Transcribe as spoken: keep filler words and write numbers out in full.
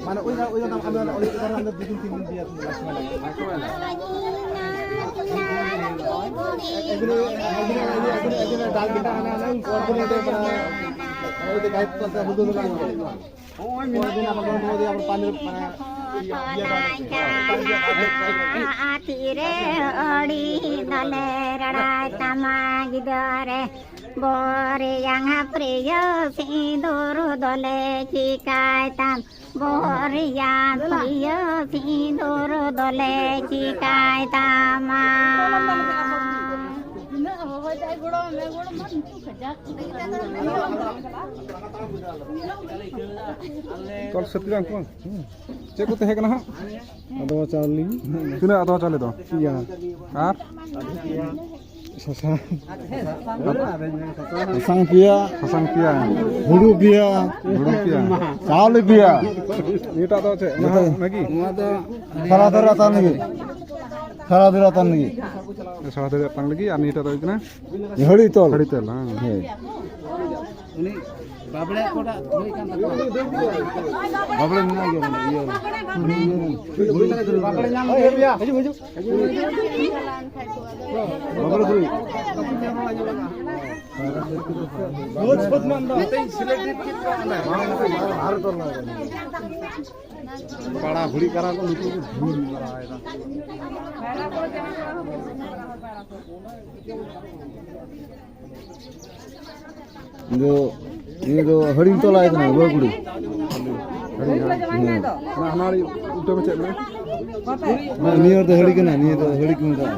ᱢᱟᱱᱮ ᱳই না, ওই না, আমরা ওই কারণে আমরা দুদিন তিন দিন দিয়ে আসবো। এগুলো, এগুলো, এগুলো, এগুলো ডাল পিঠা আনা, আনা, ওই কোঅর্ডিনেটর, মানে, ওই যে গাইড করতে হবে, দুটো লাগবে। ᱳᱭ ᱢᱮᱱᱟᱜ ᱜᱮᱭᱟ, ᱟᱵᱟᱨ ᱵᱚᱱᱫᱚ ᱫᱤᱭᱟ, ᱟᱵᱟᱨ ᱯᱟᱱᱤ, ᱢᱟᱱᱮ, ᱤᱭᱟᱹ, ᱤᱭᱟᱹ, ᱟᱛᱤᱨᱮ ᱚᱲᱤ ᱫᱚᱞᱮ ᱨᱟᱲᱟᱭ ᱛᱟᱢᱟ ᱜᱤᱫᱟᱹᱨᱮ᱾ ᱵᱚᱨᱮᱭᱟᱝ ᱯᱨᱤᱭᱚ ᱥᱤᱸᱫᱩᱨ ᱫᱚᱞᱮ ᱪᱤᱠᱟᱭ ᱛᱟᱢ? ᱵᱚᱨᱮᱭᱟᱝ ᱯᱨᱤᱭᱚ ᱥᱤᱸᱫᱩᱨ ᱫᱚᱞᱮ ᱪᱤᱠᱟᱭ ᱛᱟᱢᱟ? ᱛᱤᱱᱟᱹᱜ ᱦᱚᱦᱚᱭ ᱫᱟᱭ ᱜᱚᱲᱚ ᱢᱮ, ᱜᱚᱲᱚ ᱢᱟ ᱱᱩᱠᱩ ᱠᱟᱡᱟᱠ᱾ ᱛᱚᱞ ᱥᱟᱹᱛ ᱠᱮᱫᱟ ᱩᱱᱠᱩ? ᱪᱮᱫ ᱠᱚ ᱛᱟᱦᱮᱸ ᱠᱟᱱᱟ ᱦᱟᱸᱜ? ᱟᱫᱚ ᱪᱟᱣᱞᱮ᱾ ᱛᱤᱱᱟᱹᱜ ᱟᱫᱚ ᱪᱟᱣᱞᱮ ᱫᱚ? ᱯᱮᱭᱟ᱾ ᱟᱨ? ᱥᱟᱥᱟᱝ᱾ ᱥᱟᱥᱟᱝ ᱯᱮᱭᱟ᱾ ᱥᱟᱥᱟᱝ ᱯᱮᱭᱟ᱾ ᱦᱩᱲᱩ ᱯᱮᱭᱟ᱾ ᱦᱩᱲᱩ ᱯᱮᱭᱟ᱾ ᱪᱟᱣᱞᱮ ᱯᱮᱭᱟ᱾ ᱱᱤᱭᱟᱹᱴᱟᱜ ᱫᱚ ᱪᱮᱫ? ᱚᱱᱟ ᱡᱚᱛᱚ᱾ ᱚᱱᱟᱜᱮ? ᱱᱚᱣᱟ ᱫᱚ ᱥᱟᱨᱟ ᱫᱷᱚᱨᱮ ᱟᱛᱟᱝ ᱞᱟᱹᱜᱤᱫ᱾ ᱥᱟᱨᱟ ᱫᱷᱚᱨᱮ ᱟᱛᱟᱝ ᱞᱟᱹᱜᱤᱫ᱾ ᱥᱟᱨᱟ ᱫᱷᱚᱨᱮ ᱟᱛᱟᱝ ᱞᱟᱹᱜᱤᱫ᱾ ᱟᱨ ᱱᱤᱭᱟᱹᱴᱟᱜ ᱫᱚ ᱦᱩᱭᱩᱜ ᱠᱟᱱᱟ? ᱦᱟᱹᱲᱤ ᱛᱚᱞ᱾ ᱦᱟᱹᱲᱤ ᱛᱚᱞ, ᱦᱮᱸ᱾ ᱦᱮᱸ᱾ ᱩᱱᱤ ᱵᱟᱵᱲᱮ ᱠᱚᱲᱟ ᱦᱩᱭ ᱠᱟᱱ ᱛᱟᱠᱚᱣᱟ᱾ ᱵᱟᱵᱲᱮ ᱢᱮᱱᱟᱭ ᱜᱮᱭᱟ ᱱᱚᱰᱮ, ᱤᱭᱟᱹ ᱨᱮ᱾ ᱩᱱᱤ ᱤᱭᱟᱹ ᱨᱮ᱾ ᱵᱟᱵᱲᱮ ᱧᱟᱢ ᱦᱤᱡᱩᱜ, ᱦᱤᱡᱩᱜ᱾ ᱵᱟᱵᱲᱮ ᱦᱩᱭ᱾ ᱵᱟᱲᱟ ᱵᱷᱩᱲᱤ ᱠᱟᱨᱟ ᱠᱚ ᱱᱩᱠᱩ ᱠᱚ ᱵᱷᱩᱲ ᱵᱟᱲᱟᱭᱮᱫᱟ᱾ ᱤᱧ ᱫᱚ, ᱤᱧ ᱫᱚ ᱦᱟᱹᱲᱤᱧ ᱛᱚᱞᱟᱭ ᱠᱟᱱᱟ, ᱵᱟᱹᱦᱩ ᱠᱩᱲᱤ᱾ ᱦᱟᱹᱲᱤ, ᱦᱟᱹᱲᱤ᱾ ᱦᱮᱸ᱾ ᱚᱱᱟ ᱦᱟᱱᱟ ᱦᱟᱹᱲᱤ ᱩᱞᱴᱟᱹ ᱢᱮ ᱪᱮᱫ ᱢᱮ? ᱦᱮᱸ, ᱱᱤᱭᱟᱹ ᱫᱚ ᱦᱟᱹᱲᱤ ᱠᱟᱱᱟ, ᱱᱤᱭᱟᱹ ᱫᱚ ᱦᱟᱹᱲᱤ ᱠᱚ ᱢᱮᱛᱟᱜᱼᱟ᱾